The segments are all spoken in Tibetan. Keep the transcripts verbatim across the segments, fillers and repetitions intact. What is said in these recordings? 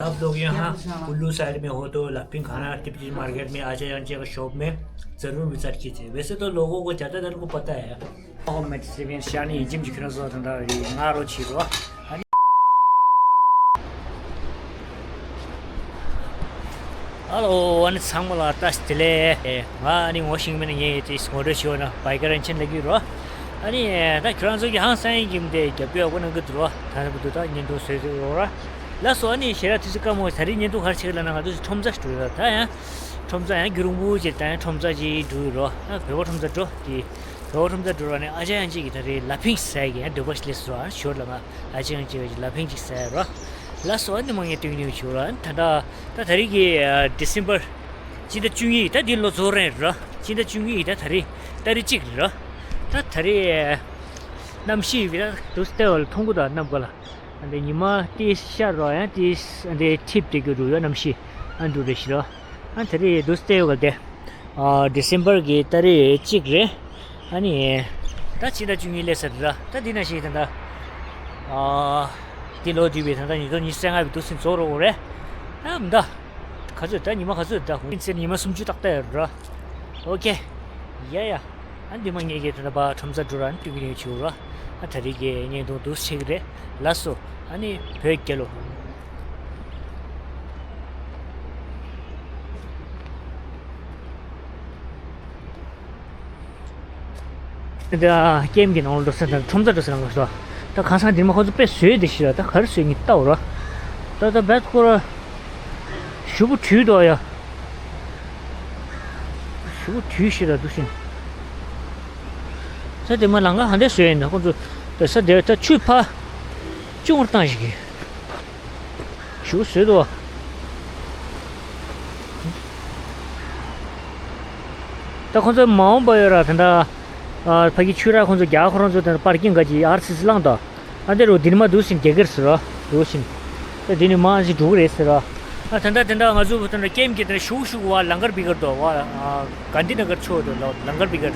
आप लोग यहाँ कुल्लू साइड में हो तो लपिंग खाना टिप्पी मार्केट में आजा, यहाँ जगह शॉप में ज़रूर विजिट कीजिए। वैसे तो लोगों को ज़्यादातर को पता है। और मैं ཧ་ལོ། ཨ་ནི་ཚང་མ་ལ་བཀྲ་ཤིས་བདེ་ལེགས། ང་ཨ་ནི་ངོ་ཤེས་མིན་ངས་དེ་ངོ་སྤྲོད་ཞུ་ན་བྷའི་ཀར་ཨན་ཆེན་ལ་གི་རོ། ཨ་ནི་ད་ཁྱོད་རང་ཚོ་གི་ཧང་སང་ཡིན་གྱི་མི་དེ་རྒྱབ་སྐྱོར་ཡག་པོ་གནང་གི་འདུག་རོ། ད་ནི་བུ་དུ་ད་བརྙན་ཐུང་བཟོས་ཏེ་རོ་ར། ལགས་སོ། ཨ་ནི་ཞེ་དྲག་ཐུགས་རྗེ་བཀའ་མོལ། ད་རིང་བརྙན་ཐུང་ག་རེ་བྱེད་ཀྱི་ལབ་ན་ང་ཚོ་ཁྲོམ་ས་ཞིག་འགྲོ་ཡོད་ད། ཡང་ཁྲོམ་ས་ཡང་རྒྱུན་རིང་པོ་ཅིག་ད་ཡང་ཁྲོམ་ས་ཅིག་འགྲོ་ཡོད་རོ། ཨ་བོད་པ་ཁྲོམ་ས་འགྲོ་དེ། བོད་ཁྲོམ་ས་འགྲོ་ར་ནས་ཨ་ཅག་ཡང་གཅིག་གིས་ད་རེས་ལ་ཕིང་ཟེར་གི་ཡང་འདོད་པ་ཞིག་སླེབས་སོང་། ཨ་ཞོར་ལ་ང་ཨ་ཅག་ཡང་གཅིག་གིས་ལ་ཕིང་གཅིག་ཟེར་ར། ལགས་སོ། ཨ་ནི་མ་ངས་སྟོན་ནས་ཞུ་ར། ཨ་ནི་ད་ད་ད་ད་རེས་ཀྱི་ཨ་ཌི་སེམ་བར་སྤྱི་ཟླ་བཅུ་གཉིས་ད་འདི་ལོ་རྫོགས་རན་ར། སྤྱི་ཟླ་བཅུ་གཉིས་ད་ད་རེས་ཏ་རིག་གཅིག་རེད་ར། ད་ད་རེས་གནམ་གཤིས་ཡིན་ད་དུ་སྟེ་བ་ལ་མཐོང་གི་འདུག་གནམ་ག་ལ། ཨ་འདི་ཉི་མ་ཏིས་ཤར་རོ་ཡང་ཏིས་ཨ་འདི་འཁྲིབས་དེ་གི་རུ་ཡོད་གནམ་གཤིས་ཨ་འདུག་རེད་ཤི་རོ། ཨ་ད་རེས་དུ་སྟེ་བ་ལ་དེ། ཨ་ཌི་སེམ་བར་གྱི་ཏ་རིག་གཅིག་རེད། ཨ་ནི། ད་ཕྱི་ཟླ་བཅུ་གཉིས་སླེབས་ཚར་ར། ད་འདི་ན་ཞིག་ད་ད། ཨ། འདི་ལོ་འདི་བའི་ད་ད་ཉིས་སྟོང་ཉི་ཤུ་རྩ་ལྔ་བའི་དུས་ཚོད་རྫོགས་རོགས་རེད། ཨ་མ་ད། ག་ཚོད་ད་ཉི་མ་ག་ཚོད་ད་ཧུང་ཚེ་ཉི་མ་སུམ་ཅུ་ཏག་ཏག་ཡོད་ར། ཨོ་ཁེ། ཡ་ཡ། ཨ་འདི་མ་ངེད་ཀྱི་ད་ད་པ་ཁྲོམ་ས་འགྲོ་ར་ཨ་ནི་སྟོན་གྱི་ཡོད་ཆུ་ར། ཨ་ད་རིག་གི་བརྙན་ཐུང་འདུག་ཆེ་གི་རེད། ལགས་སོ། ཨ་ནི་བོད་རྒྱལ་ལོ། འདི་ཀེམ་གྱི་ནང་ལ་འགྲོ་ས་དང་ཁྲོམ་ས་འགྲོ་ས་ལ་འགྲོ་ས། ད་གང་ས་འདིར་མ་ཁོ་ཚོ་དཔེ་བཟོས་བསྡད་ཤི་ར། ད་ག་རེ་བཟོས་ངས་ལྟ་འོ་ར། ད་ད་བེད་ཁོ་ར། ཞུ་བོ་བྲུས་འདུག་ཡ། ཞུ་བོ་བྲུས་ཤི་ར་འདུག་ཤིང་། ས་དེ་མ་ལང་ཀ་ཧ་འདས་བཟོས་ཡིན་ན་ཁོ་ཚོ། ད་ས་དེ་ད་ཆུ་ཕ། ཅུང་བཏང་ཞིག་གི། ཞུ་བཟོས་འདུག་བ། ད་ཁོང་ཚོ་མ་འོངས་པ་ཡོད་ར་དེ་འདྲ། ཨ་ཕ་གི་ཆུ་རགས་ཁོང་ཚོ་རྒྱ་ཁོ་རང་ཚོ་དེ་འདྲ་པར་ཀིང་ག་ཅི་ཨར་སི་སི་བླངས་དོ། ཨ་འདི་རུ་དེ་ནི་མ་འདུག་ཟིན་རྒྱ་གར་ཟེར་ར་འདུག་ཟིན། ད་དེ་ནི་མ་ཞིག་འགྲོ་གི་རེད་ཟེར་ར། ཨ་ད་ལྟ་དེ་འདྲ་ང་ཚོ་དེ་འདྲ་ཀེམ་གྱི་དེ་འདྲ་ཞུགས་ཞུགས་བ་ལང་ཀར་བི་གར་དོ་བ། ཨ་གྷན་དྷི་ནགར་ཕྱོགས་དེ་ལ་ལང་ཀར་བི་གར།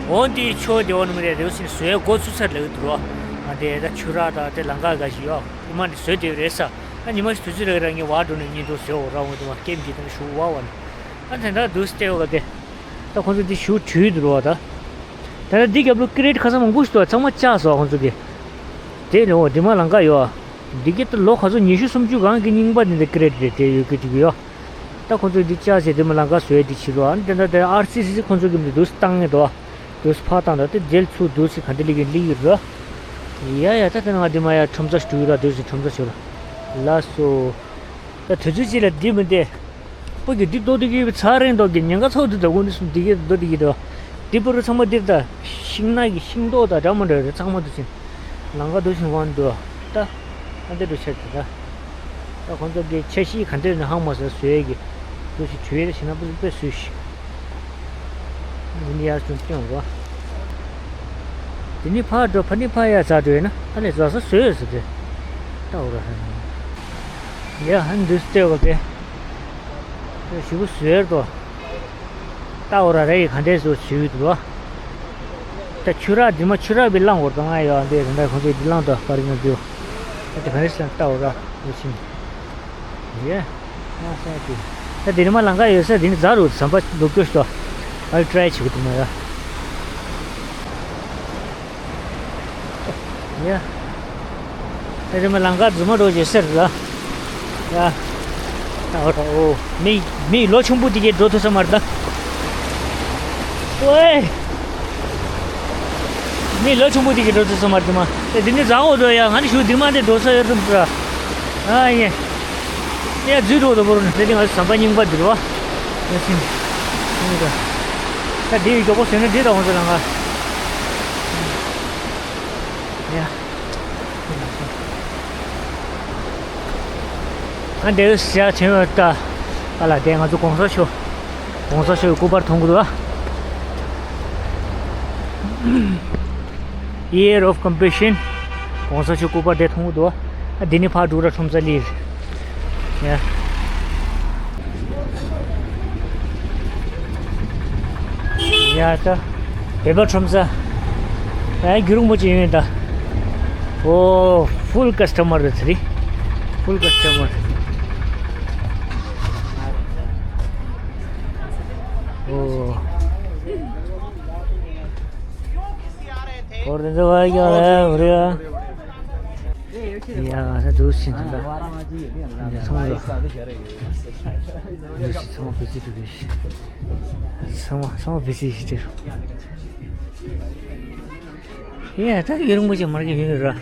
འོན་ཏེ་ཕྱོགས་དེ་འོ་ནི་མ་རེད་རེད་ཟིན་བཟོས་འགོ་ཚུགས་ཚར་ལེགས་འདུག་ར། ཨ་དེ་ད་ཆུ་རགས་དང་དེ་ལང་ཀ་ག་ཞིག་ཡོད། ཨི་མ་འདི་བཟོས་དེ་རེད་ས། ཨ་ཉི་མ་ཞིག་དུས་ཚོད་རེ་ར་ངས་བ་འགྲོ་ནས་ཉིན་དུ་བཟོས་འོ་ར་འོང་དུ་བ་ཀེམ་གྱི་དེ་འདྲ་ཞུགས་བ་བ་ནི། ཨ་དེ་འདྲ་འདུག་སྟེ་བ་དེ། ད་ཁོང་ཚོ་འདི་ཞུ་བྲུས་འདུག་རོ་ད། ད་ལྟ་འདི་རྒྱབ་ལོ་ཀི་རེད་ཁ་སང་མང་པོ་ཞིག་འདུག་ཚང་མ་བཅག་སོང་ཁོང་ཚོ་གི། དེ་ནི་འོ་འདི་མ་ལང་ཀ་ཡོད་ཨ། འདི་གི་ད་ལོ་ག་ཚོད་ཉི་ཤུ་སུམ་ཅུ་གང་གི་རྙིང་པ་འདི་འདི་ཀི་རེད་རེད་དེ་ཡོད་ཀི་ཅིག་ཡོད། ད་ཁོང་ཚོ་འདི་བཅག་བྱས་འདི་མ་ལང་ཀ་བཟོས་འདི་ཕྱི་ལོ་ཨ་ནི་དེ་འདྲ་དེ་ཨར་སི་སི་སི་ཁོང་ཚོ་གི་འདི་འདུག་བཏང་ངེ་འདུག་ཨ། འདུག་ཕར་བཏང་ད་དེ་འདྲེལ་ཚུར་འདུག་སི་ག་འདི་ལི་གི་ལི་གི་ར། ཡ་ཡ་ད་དེ་ནང་འདི་མ་ཡ་ཁྲོམ་ས་ཞུ་ར་འདུག་སི་ཁྲོམ་ས་ཞུ་ར། ལ་སོ། ད་དུས་ཚོད་ཅིག་ལ་འདི་མི་འདི། སྤུ་གི་འདི་ལྟོ་འདི་གི་ཚ་རིང་ལྟོ་གི་ཉེན་ཁ་ཚོགས་འདི་ད་དགོང་འདི་སུ་འདི་གི་ལྟོ་འདི་གི་ལྟོ། འདི་པུ་རུ་ཚང་མ་འདིར་ད། ཤིང་ནགས་ཀྱི་ཤིང་ཏོག་དང་འདྲ་མ་འདྲ་རེད་ཚང་མ་འདུག་ཅིང་། ལང་ཀ་འདུག་ཅིང་དབང་འདུག་ད། ཨ་འདི་འདུག་ཆ་འདི་ད། ད་ཁོང་ཚོ་གི་ཆ་ཤས་ག་འདྲ་ནས་ཧང་མ་ཟེར་བཟོས་ཀྱི། འདུག་ཅིང་བྲུས་རེ་བྱེད་ན་པུ་རུ་དཔེ་བཟོས་ཤིག་འདི་ནི་ཡར་ཅུང་སྟོན་གོ། འདི་ནི་ཕར་འགྲོ་ཕ་ནི་ཕར་ཡར་ཚར་འགྲོ་ཡིན་ན་ཨ་ལས་རྫ་ས་བཟོས་ཟེར་ཏེ། ལྟ་འོ་ར་ཧ་ཧ། ཡ་ཧ་འདི་ལྟོས་གོ་པས། ཞུ་བོ་བཟོས་ར་དོ། ལྟ་འོ་ར་ར་ཡི་ག་འདྲས་བཟོ་བྱེད་ཡོད་དོ། ད་ཆུ་རགས་འདི་མ་ཆུ་རགས་བི་ལང་འོར་དང་ང་ཡོད་འདི་ར་འདྲ་ཁོང་ཚོས་འདི་ལང་དོ་པར་ཡོང་རྒྱུ། ད་དེ་ག་རེ་སེམས་ལྟ་འོ་ར་འོ་ཕྱིན། ཡེ། ང་སེམས་ཀྱི། ད་དེ་ནི་མ་ལང་ཀ་ཡོད་ས་དེ་ནི་ཛ་རུ་ཟམ་པ་ལུག་སྐྱོ་ཤོ། ཨལ་ཊི་རའི་ཆུ་གི་དུ་མ་ཡ། ཡ། ད་དེ་མ་ལང་ཀ་རྫུན་མ་འགྲོ་བྱེད་ཟེར་ལ། ཡ། ད་འོ་ད་འོ། མི་མི་ལོ་ཆུང་པོ་དེ་གས་འགྲོ་ཐུབ་ས་མ་རེད་ད། ཝེ། མི་ལོ་ཆུང་པོ་དེ་གི་འགྲོ་ཚུལ་སོང་མར་དུ་མ། དེ་འདི་ནི་ཟ་འོ་དོ་ཡ་ང་ནི་ཞུ་འདི་མ་དེ་འགྲོ་ས་ཡོད་དུ་འདྲ། ཨ་ཡེ། ཡ་རྫུས་འགྲོ་དོ་བོར་ནི་དེ་ནི་ང་ཟམ་པ་རྙིང་པ་འདིར་བ། ཡ་སིན། ཡིན་དོ། ད་འདི་ཡི་མགྱོགས་པོ་ཟེར་ན་འདི་དང་འོང་ཚོ་ལ་ང་། ཡ། ང་འདིར་ཟ་ཆེན་ཡོད་ད། ཨ་ལ་དེ་ང་ཚོ་གོང་ས་མཆོག་གོང་ས་མཆོག་གི་སྐུ་པར་མཐོང་གི་འདུག་ཨ། Year of Compassion གོང་ས་མཆོག་སྐུ་པར་དེ་མཐོང་གི་འདུག་ཨ། འདི་ནི་ཕར་འགྲོ་ར་ཁྲོམ་ས་ལི། ཡ། ཡ་ད། བོད་པ་ཁྲོམ་ས། ཨ་རྒྱུ་རུང་མོ་ཅི་ཡོད་ད། ཨོ། ཕུལ་ཀ་སི་ཊ་མར་རེད་ཚེ་རིང་། ཕུལ་ཀ་སི་ཊ་མར། འདི་བ་ཡག་ལ་རེད། ཡ་ས་འདུག་ཕྱིན་ད། ཡ་ཚང་མ་འདུག་ཚང་མ་བེ་ཚི་འདུག་རེད། ཚང་མ་ཚང་མ་བེ་ཚི་ཞིག་སྟེར། ཡ་ད་ཡུན་རིང་པོ་ཅིག་མ་གི་ཡོད་ར།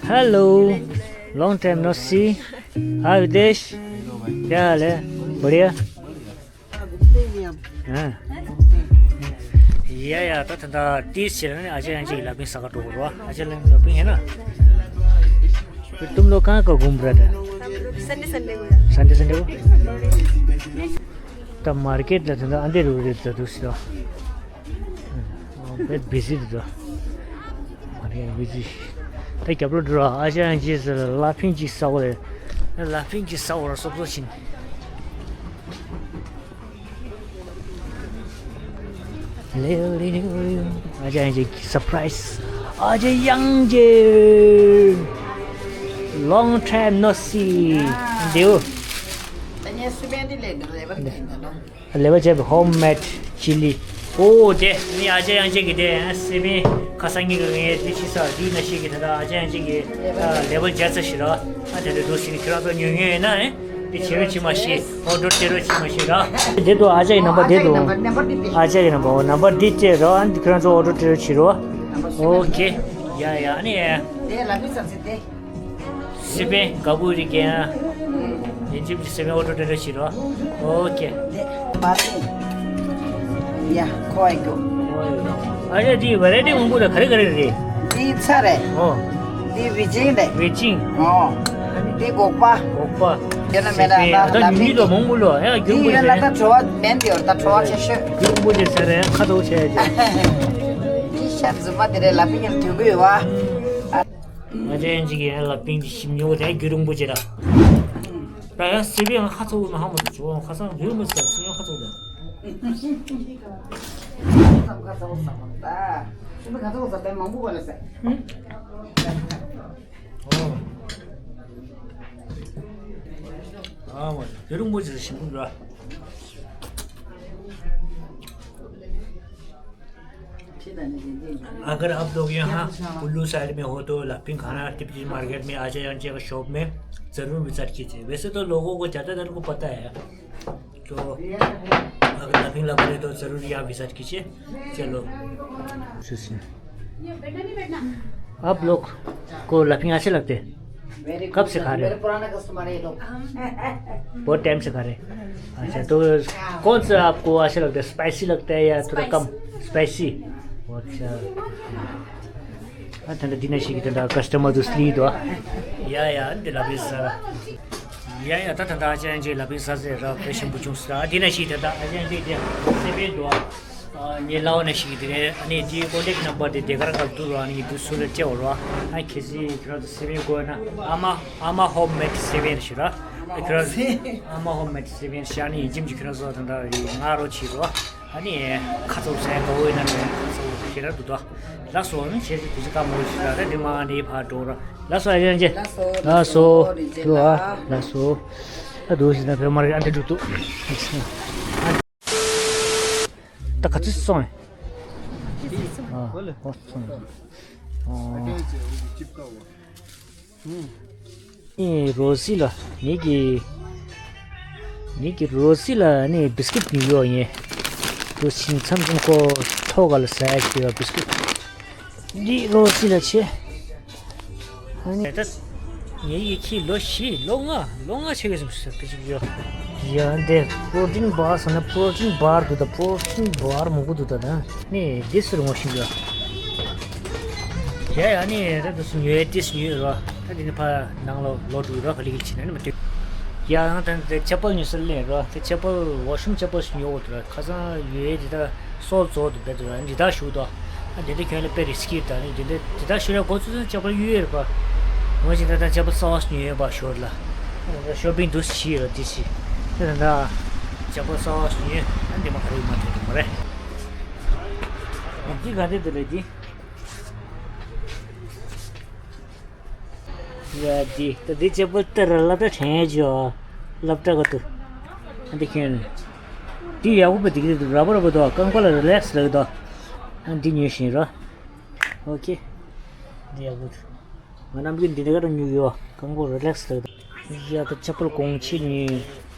Hello, long time no see. How is this? क्या हाल है? बढ़िया। ཡ་ཡ་ད་ད་ད་ཏིས་ཆེ་ན་ཨ་ཅེ་ཡང་ཅིག་ལ་པིན་ས་ཀ་འགྲོ་རོ། ཨ་ཅེ་ལ་ལ་པིན་ཧེ་ན། तुम लोग कहाँ का घूम रहे थे? संडे संडे को। संडे संडे को। ད་མར་ཀེཊ་ལ་ད་ད་ཨ་འདེ་རུ་རེད་ད་དུ་སི་ད། བེད་བི་ཟི་ད། མར་ཀེཊ་བི་ཟི། ད་རྒྱབ་ལོ་འགྲོ་ཨ་ཅེ་ཡང་ཅིག་ལ་པིན་ཅིག་ས་བོ་རེད། ལ་པིན་ཅིག་ས་བོ་ར་སོབ་སོབ་ཕྱིན། ཨ་ཅེ་ཡང་ཅིག་སར་པ་རའི་ཛི། ཨ་ཅེ་ཡང་ཅིག Long time no see. འདེའུ། ལེ་བ་ཅེབ་ཧོམ་མེད་ཅི་ལི། ཨོ་དེ་ནི་ཨ་ཅེ་ཡང་ཅིག་གི་དེ་སི་པིན་ཁ་སང་ཉིན་གི་ངས་དེ་ཕྱི་ས་དེའི་ན་ཤི་གི་ད་ད་ཨ་ཅེ་ཡང་ཅིག་གི་ལེ་བ་ཅེབ་ས་ཞི་ར། ཨ་དེ་དེ་དུ་ཞི་ནི་ཁྱེད་རང་ཚོ་ཉོ་ཉོ་ཡོད་ན་ཨེ། དེ་བྱེད་རོགས་བྱེད་མ་ཤེས། ཨོ་ཌར་སྤྲད་རོགས་བྱེད་མ་ཤེས་ར། དེ་དུ་ཨ་ཅག་གི་ནམ་བར་དེ་དུ། ཨ་ཅག་གི་ནམ་བར་འོ་ནམ་བར་འདི་སྤྲད་རོགས། ཨ་ནི་ཁྱེད་རང་ཚོ་ཨོ་ཌར་སྤྲད་རོགས་བྱེད་རོགས། ཨོ་ཁེ། ཡ་ཡ་ནི། དེ་ལ་མི་ཚང་སི་དེ། སི་པན་ག་བུ་རི་ཀན། ཡིན་ཅིབ་ཀྱི་སི་པན་ཨོ་ཌར་སྤྲད་རོགས་བྱེད་རོགས། ཨོ་ཁེ། དེ་མ་སི། ཡ་ཁོ་ཨེ་གོ། ཨ་ཡ་དེ་ཝེ་རའི་ཊི་མང་པོ་རེད། ག་རེ་ག་རེ་རེད། འདི་ཚྭ་རེད། ཨོ། འདི་ཝེ་ཅིང་རེད། ཝེ་ཅིང་། ཨོ། འདི་སྒོག་པ། སྒོག་པ། ཡོད་ན་མེད་ན་ད་ད་ད་ཉུང་ཉུང་ལ་མང་པོ་ལོ། ཡ་རྒྱུན་པོ་འདི་ཡོད་ན་ད་བྲོ་བ་མེད་འདི་ཡོད་ད་བྲོ་བ་ཆེ་ཤོས། རྒྱུན་པོ་ཆེ་ཟེར་རེད་ཁ་ཐོག་ཆེ་ཆེ། འདི་ཤ་རྫུན་མ་དེ་རེད་ལ་པིན་ཡང་དུས་ཀྱི་ཡོད་བ། ང་ཅན་ཅིག་ཡན་ལ་པིན་གྱི་ཞིམ་ཉོ་དེ་རྒྱུན་རིང་པོ་ཆེ་ད། ད་ཡང་སི་པན་ཡང་ཁ་ཚ་བོ་མ་ཧ་མ་ཐུག་བྱུང་ཁ་སང་ལུས་མི་ཚར་སི་ཡང་ཁ་ཚ་བོ་ད། ཁ་ཚ་བོ་ཟ་མ་ད། ཁ་ཚ་བོ་ཟ་པའི་མང་པོ་བ་ལ་ཟ། ཨ་མ་དེ་རུང་པོ་ཅིག་ཞིམ་པོ་འདུག अगर आप लोग यहाँ कुल्लू साइड में हो तो लपिंग खाना टिपटी मार्केट में आ जाए, यहाँ जगह शॉप में ज़रूर विजिट कीजिए। वैसे तो लोगों को ज़्यादातर को पता है, तो अगर लपिंग लवर है तो ज़रूर यहाँ विजिट कीजिए। चलो। आप लोग को लपिंग अच्छे लगते हैं? कब से खा रहे हो? मेरे पुराना कस्टमर है ये लोग। बहुत टाइम से खा रहे हैं। अच्छा, तो कौन सा आपको अच्छा लगता है, स्पाइसी लगता है या थोड़ा कम? स्पाइसी। अच्छा। ཨ་ད་ལྟ་འདི་ན་ཞིག་གི་ད་ལྟ་ཀ་སི་ཊ་མར་དུ་སླེབས་འདུག་ཡ་ཡ་འདི་ལ་བི་ས། ཡ་ཡ་ད་ད་ད་ཅན་ཅེ་ལ་བི་ས་ཟེར་ར་ཕེ་ཤན་བུ་ཆུང་ས་འདི་ན་ཞིག་ད་ད་ཨ་ཅན་ཅེ་དེ་སེ་པེ་འདུག་ཨ་ངའི་ལའོ་ན་ཞིག་དེ་རེད། ཨ་ནི་དེའི་ཀོན་ཊེག་ནམ་བར་དེ་དེ་ག་རང་ག་བསྡུ་རོགས། ཨ་ནི་དུ་སུ་ལ་སྤྲད་འོ་རོགས། ཨ་ཁེ་སི་ཁྱོད་རང་ཚོ་སེ་བན་དགོས་ན་ཨ་མ་ཨ་མ་ཧོམ་མེད་སེ་བན་ཞུ་ར། ཨ་ཁྱོད་རང་ཨ་མ་ཧོམ་མེད་སེ་བན་ཞུ། ཨ་ནི་ཡིན་ཅིམ་གྱི་ཁྱོད་རང་ཚོ་ད་ད་རི་ང་རོ་བྱེད་རོགས། ཨ་ནི་ཁ་ཚོགས་སེ་ག་འོས་ན་ནི་ཁ་ཚོགས་ཞེ་དྲག་འདུག་དོ། ལགས་སོ། ཨ་ནི་ཁྱེད་ཚོ་དུས་ཚོད་སྐར་མ་འོས་ཞུ་ར། ད་དེ་མ་འདི་ཕར་འགྲོ་ར། ལགས་སོ་ཨ་ཅན་ཅེ། ལགས་སོ། ལགས་སོ། ལགས་སོ། ཨ་འདུག་ཞེ་ན་བོད་མ་རིག་ཨ་འདི་འགྲོ་འདུག་ད་ག་ཚོད་སོང་ཨེ། ཨ་ཧོ་སོང་ཨེ། རོ་སི་ལ་ངེད་ཀྱི་ངེད་ཀྱི་རོ་སི་ལ་ནི་བིས་ཀིཊ་ཉོས་ཡོད་ཡིན། རོ་སི་མཚམས་མཚམས་ཁོ་ཐོག་ག་ལ་ཟ་ཡ་ཞིག་ཡོད་བིས་ཀིཊ། འདི་རོ་སི་ལ་ཆེ། ཨ་ནི། ད་ངའི་ཡི་ཁྱི་ལོ་བཞི་ལོ་ལྔ་ལོ་ལྔ་ཆགས་ཀྱི་སོང་ཟེར་གི་ཅིག་ཡོད། ཡ་འདི་པྲོ་ཊིན་བར་ཟེར་ན་པྲོ་ཊིན་བར་འདུག་ད་པྲོ་ཊིན་བར་མང་པོ་འདུག་ད་ད་ནི་འདི་ཟེར་ངོ་ཤེས་ཀྱི་ཡོད། ཡ་ཡ་ནི་ད་དུ་སུ་ཉོས་ཏིས་ཉོས་རོ། ད་འདི་ནི་ཕ་ནང་ལོ་ལོ་འགྲོ་རོ་ག་ལི་གི་ཕྱི་ན་ནི་མ་ཏི། ཡ་ཡང་ད་འདི་ཆ་པལ་ཉོས་ཟེར་ལེ་རོ། ད་ཆ་པལ་ཝ་ཤུམ་ཆ་པལ་ཞིག་ཉོ་འོ་དུ་ར་ཁ་སང་ཉོས་འདི་ད། སོ་རྫོགས་འདུག་བེད་དུ་འདི་དག་ཞུ་དོ། ཨ་འདི་འདྲ་ཁྱོད་ལ་དཔེ་རིས་ཀྱི་ད་ནི་འདི་འདྲ་འདི་དག་ཞུ་ར་འགོ་ཚུགས་ཚུན་ལྕགས་པར་གཡུག་ཡོད་རེད་པ། ངོ་ཅིག་ད་ལྟ་ལྕགས་པར་གསར་བ་ཞིག་ཉོས་ཡོད་པ་ཞོར་ལ། ཤོ་པིང་འདུག་བྱས་ཡོད་འདི་ཞིག་ད་ལྟ་ལྕགས་པར་གསར་བ་ཞིག་ཉོས། ཨ་འདི་མ་ག་རེ་མ་ཐོན་འདུག་མ་རེད། འདི་ག་འདྲ་འདུག་ལས་འདི། ཡ་འདི་ད་འདི་ལྕགས་པར་ལྟ་ར་སློབ་གྲྭ་དྲན་ཡ་ཅིག་ཨ། སློབ་གྲྭ་ག་ཏུ། ཨ་འདི་ཁྱོད་ནི། འདི་ཡག་པོ་པ་འདི་གི་འདུག་ར་བ་ར་བ་འདུག་རྐང་པ་ལ་རི་ལེགས་ལ་འདུག་ཨ་འདི་ཉོས་ཤིང་རོ། ཨོ་ཁེ། འདི་ཡག་པོ་འདུག་ང་རྣམ་ཀུན་འདི་འདྲ་ག་རུ་ཉུལ་ཡོད། རྐང་པ་རི་ལེགས་རེད། ཡ་ད་ཅ་པལ་གོང་ཆེ་ཉོས།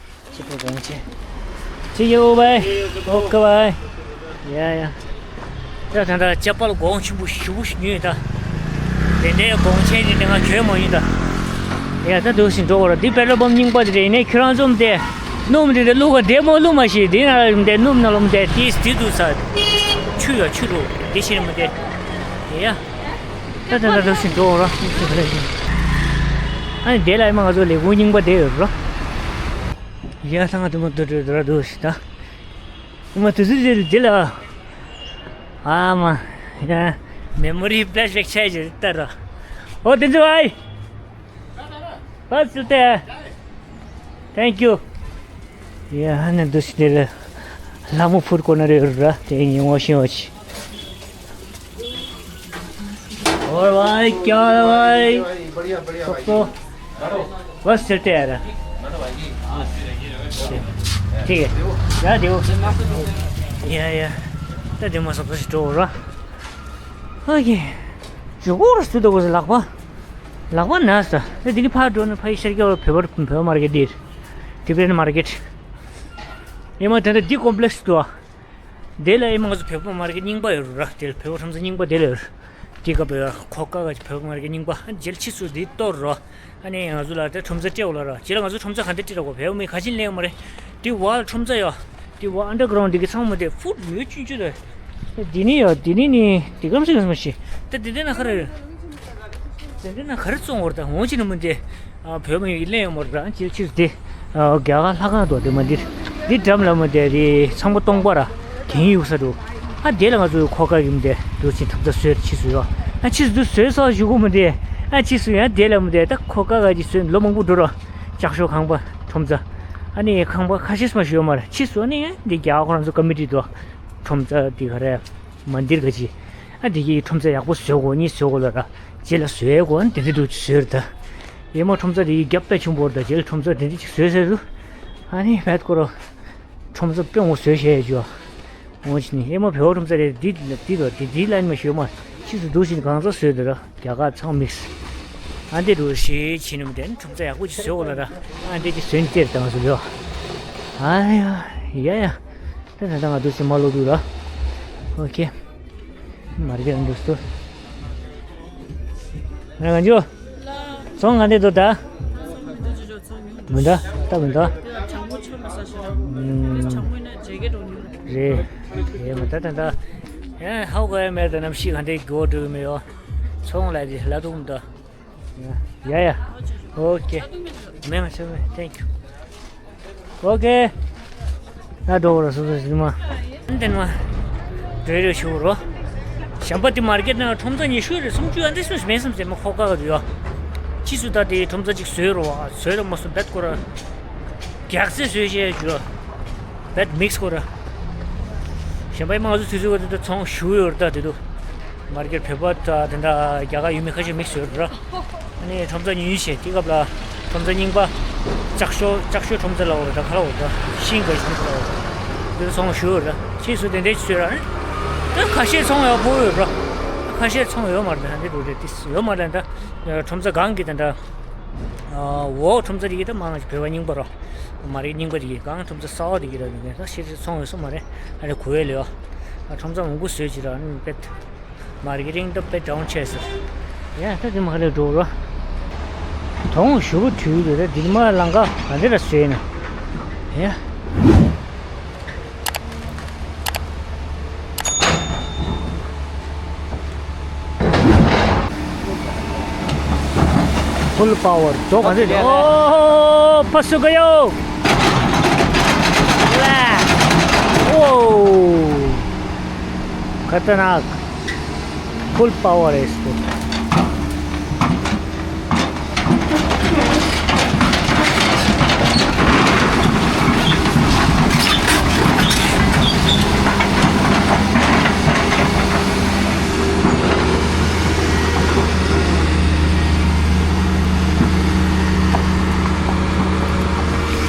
ཅ་པལ་གོང་ཆེ། ཆེ་ཡོད་བའི། ཨོ་ཁེ་བའི། ཡ་ཡ། ད་ད་ད་ཅ་པལ་གོང་ཆེན་པོ་ཞེ་པོ་ཞིག་ཉོས་ད། དེ་འདྲའི་གོང་ཆེན་ནི་ང་གྱོན་མ་ཡིན་ད། ཡ་ད་འདུག་སེ་འགྲོ་བར་འདི་པེ་ཊོལ་པམ་རྙིང་པ་དེ་རེད། ཡིན་ནའི་ཁྱོད་རང་ཚོ་མ་དེ་སྣུམ་དེ་དེ་བླུག་ག་བསྡད་མ་བླུག་མ་ཤེས། འདི་ན་ལ་མ་དེ་སྣུམ་ན་ལ་མ་དེ་ཏིས་དེ་འདུག་ས། ཆུ་ཡ་ཆུ་རུ་འདི་ཕྱིར་མ་དེ། ཡ། ད་ད་ད་འདུག་སེ་འགྲོ་བར། ཨ་ནི་དེ་ལ་ཨེ་མ་ང་ཚོ་ལས་ཁུངས་རྙིང་པ་དེ་ཡོད་རོ། ཡ་ད་ང་དེ་མ་འདུག་འདུག་འདུག་འདུག་ཞིག་ད། ཨེ་མ་དུས་ཚོད་དེ་དེ་ལ། ཨ་མ། ཡ། མེ་མོ་རི་ཕེ་ལེཤ་བེག་ཆགས་ཀྱི་ལྟར་རོ། ཨོ་དེ་ཚོ་ཨའི། Bus still there. Thank you. ཡ་ཧ་ནི་འདུག་སེ་དེ་ལ་ལྷ་མོ་ཕུར་ཀོ་ན་རེ་ར་དེ་ཡིན་ངོ་ཤེས་བ་ཆི། और भाई क्या हाल है भाई? बढ़िया बढ़िया भाई। तो बस चलते यार। ठीक है। जा दियो। या या। ད་དེ་མ་སོགས་པ་ཞིག་འགྲོ་ར། ཨོ་ཁེ། ཇོ་གོ་ར་སུ་དོ་གོ་ལག་པ། ལག་པ་ན་ས། ད་དེ་ནི་ཕར་འགྲོ་ན་ཕ་ཡི་ཤར་རྒྱག་བོད་པ་བོད་པ་མར་ཀེ་ཊི་འདིར། ཊི་བེ་ཊན་མར་ཀེ་ཊི། ཨེ་མ་དེ་འདྲ་འདི་ཀོམ་པི་ལེགས་སུ་འདུག་ཨ། དེ་ལ་ཨེ་མ་ང་ཚོ་བོད་པ་མར་ཀེ་ཊི་རྙིང་པ་ཡོད་ར། དེ་ལ་བོད་པ་ཁྲོམ་ས་རྙིང་པ་དེ་ལ་ཡོད་ར། དེ་ག་བོད་ཁོ་ཀ་ག་བོད་པ་མར་ཀེ་ཊི་རྙིང་པ་ཨ་རྗེས་ལ་ཕྱིས་སུ་འདི་གཏོར་ར། ཨ་ནི་ང་ཚོ་ལ་དེ་ཁྲོམ་ས་སྤྲད་འོ་ལ་ར། རྗེས་ལ་ང་ཚོ་ཁྲོམ་ས་ག་འདྲ་སྤྲད་ར་གོ་བོད་པ་མི་ག་ཅིན་ལེན་ཡོད་མ་རེད། དེ་བ་ལ་ཁྲོམ་ས་ཡོད། དེ་བ་ཨན་ཌར་གྷ་རའུན་ཌི་དེ་གི་ཚང་མ་དེ་ཧྥུཌ་མེད་ཆུན་ཆུན་རེད། དེ་ནི་ཡོད་དེ་ནི་ནི་དེ་གམ་སི་གམ་སི་མ་ཤེས། ད་དེ་འདྲ་ན་ག་རེ་ཡོད། དེ་འདྲ་ན་ག་རེ་བཙོང་བར་ད་འོང་ཅི་ནི་མི་འདི། ཨ་བོད་མི་ཡིས་ལེན་ཡོང་བར་ད་ཅིར་ཕྱིར་དེ། ཨ་རྒྱ་གར་ལྷ་ཁང་དུ་དེ་མ་འདིར། འདི་འགྲམ་ལ་མི་དེ་རི་ཚང་པོ་སྟོང་པ་ར། གན་ཡུག་ས་འདུག་ཨ་དེ་ལ་ང་ཚོའི་ཁོ་ཀ་གིམ་དེ་འདུག་ཅི་ཐམ་ཚ་བཟོས་ཕྱིས་སུ་ཡོད། ཨ་ཕྱིས་སུ་བཟོས་ས་ཞུ་གོ་མི་དེ། ཨ་ཕྱིས་སུ་ཡང་དེ་ལ་མི་དེ་ད་ཁོ་ཀ་ག་ཅིག་བཟོས་ལོ་མང་པོ་འགྲོ་ར། ལྕགས་ཤོག་ཁང་པ་ཁྲོམ་ཚ། ཨ་ནི་ཁང་པ་ཁ་ཤས་མ་ཞུ་ཡོད་མ་རེད། ཕྱིས་སུ་ཨ་ནི་འདི་རྒྱ་གར་ཁོ་རང་ཚོ་ཀ་མི་ཊི་འདུག་ཁྲོམ་ཚ་འདི་ག་རེ། མན་དིར་ག་ཅི། ཨ་འདི་གི་ཁྲོམ་ཚ་ཡག་པོ་བཟོས་གོ་ནི་བཟོས་གོ་ལ་ར། རྗེས་ལ་བཟོས་གོ་ཨ་དེ་འདྲ་འདུག་བཟོས་ར་ད། ཡེ་མ་ཁྲོམ་ཚ་འདི་གི་རྒྱབ་དཔེ་ཆུང་པོ་ར་ད། རྗེས་ལ་ཁྲོམ་ཚ་འདི་འདྲ་ཅིག་བཟོས་ཟེར་འདུག་ཨ་ནི་བད་ཁོ་ར། ཁྲོམ་ཚ་དཔེ་ངོ་བཟོས་བྱས་ཡོད་ཅོ། འོང་ཕྱིན་ནི་ཨེ་མ་བེའུ་ཁྲོམ་ཚ་རེད། འདི་འདི་དོ་འདི་འདི་ལན་མ་ཞུ་མ། ཕྱིས་སུ་འདུག་ཕྱིན་གང་ཚ་བཟོས་འདུག་ར། རྒྱ་གར་ཚང་མིག་སི། ཨ་འདི་འདུག་ཞེས་བྱིན་ནམ་དེ་ནི་ཁྲོམ་ཚ་ཡག་པོ་ཅིག་བཟོས་འོ་ལ་ར། ཨ་འདི་ཅིག་བཟོས་ནི་སྟེར་དང་བཟོ་ལོ། ཨ་ཡ་ཡ་ཡ། ད་ད་ད་ང་འདུག་སེ་མ་ལོག་འདུག་ར། ཨོ་ཁེ། མར་གེ་འདུག་སུ། ང་ང་འཇོ། ཚོང་ང་འདི་འདུག་ད། མི་འདའ་ད་མི་འདའ། ཨུམ། རེད། རེད་མ་ད་ད་ད། ཡ་ཧའོ་ག་ཡ་མེད་ད་ནམ་ཤི་ག་འདི་གོ་འགྲོ་གི་མི་ཡོ། ཚོང་ལ་རེད་ལ་དུང་འདའ། ཡ་ཡ། ཨོ་ཁེ། མེ་མ་ཆེ་མེ། Thank you. ཨོ་ཁེ། ད་འགྲོ་རོགས་སོ་སོ་ཞིག་མ། འདི་ནི་མ། འགྲོ་རོགས་ཞུ་རོགས། གཞན་པ་དེ་མར་ཀེ་ཊི་ནང་ཁྲོམ་ཚ་ཉི་ཤུ་རེ་སུམ་ཅུ་ཨ་འདི་སུ་ཞིག་མེད་བསམ་ཟེར་མ་ཁོ་ཀ་ག་དུ་ཡོད། ཕྱིས་སུ་ད་དེ་ཁྲོམ་ཚ་གཅིག་བཟོས་རོགས་བཟོས་རོགས་མ་སུ་བེད་ཀོ་ར། རྒྱག་རྩེ་བཟོས་བྱས་ཞུ། བེད་མིག་སི་ཀོ་ར། གཞན་པ་ཡི་མ་ང་ཚོ་དུས་ཚོད་ག་དུ་ད་ཚོང་ཞུ་ཡོད་རེད་ད་དེ་དུ། མར་ཀེ་ཊི་བོད་པ་དང་དེ་འདྲ་རྒྱ་གར་ཡུལ་མི་ཁ་ཤས་མིག་སི་ཡོད་རེད། ཨ་ནི་ཁྲོམ་ཚ་ཉུང་ཉུང་བྱས་དེ་སྐབས་ལ་ཁྲོམ་ཚ་རྙིང་པ། ལྕགས་ཤོག་ལྕགས་ཤོག་ཁྲོམ་ཚ་ལ་འོ་ད་ཁ་ལ་འོ་ད་ཤིང་གི་ཁྲོམ་ཚ་ལ་འོ་ད། དེ་ཚོང་ཞུ་ཡོད་རེད། ཕྱིས་སུ་དེ་འདྲའི་ཞུ་ར་ནི། ད་ཁ་ཤས་ཚོང་ཡག་པོ་ཡོད་ར། ཁ་ཤས་ཚོང་ཡོད་མ་རེད་ད་འདི་འདུག་རེད་དེ་ཡོད་མ་རེད་ད། ཁྲོམ་ཚ་གང་གི་དེ་འདྲ། འོ་ཁྲོམ་ཚ་དེ་གི་ད་མང་ཆེ་བོད་པ་རྙིང་པ་རོ། མ་རེད་རྙིང་པ་དེ་གི་གང་ཁྲོམ་ཚ་གསར་པ་དེ་གི་ར་ནི་ད་ཤེས་ཚོང་ཡོད་ས་མ་རེད། ཨ་རེ་གོ་ཡ་ལེ་ཡོ། ཁྲོམ་ཚ་མང་པོ་བཟོས་ཅི་ར་ནི་པེད། མར་ཀེ་ཊིང་ད་དཔེ་ཌའུན་ཆེ་ཟེར། ཡ་ད་དེ་མ་ལས་འགྲོ་རོ། དོང་ཞུ་བོ་དུས་དེ་ར་འདིར་མ་ལང་ཀ་ག་འདི་ར་བཟོས་ན། ཡ། Full power. ཇོ་ག་འདི་ར། ཨོ་ཕ་སུ་ག་ཡོ། ལ། ཨོ། ཁ་ཏ་ནག Full power is good.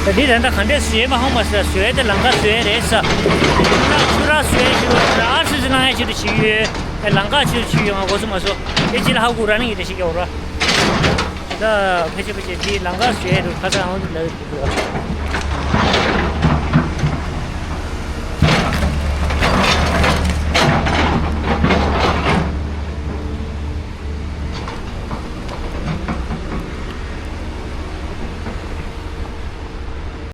ད་འདི་ད་ལྟ་ག་འདྲས་བཟོས་ཡོད་མ་ཧོང་མ་ཟེར། བཟོས་ཏེ་ལམ་ཁ་བཟོས་རེད་ཟེར། ད་ཆུ་རགས་བཟོས་ཞུ་རོགས་ད་ཨར་སི་སི་ལང་ཡ་ཆེད་དུ་བྱེད་ཀྱི་ཡོད། ཨེ་ལམ་ཁ་ཆེད་དུ་བྱེད་ཀྱི་ཡོད། ང་གོ་ཚོད་མ་སོང་། ཨེ་ཅི་ལ་ཧ་གོ་ར་ནི་ཡི་དེ་ཞིག་ཡོད་ར། ད་ཕལ་ཆེར་ཕལ་ཆེར་འདི་ལམ་ཁ་བཟོས་རེད། ཁ་སང་ཨང་ལ་ཡོད་འདུག་ར།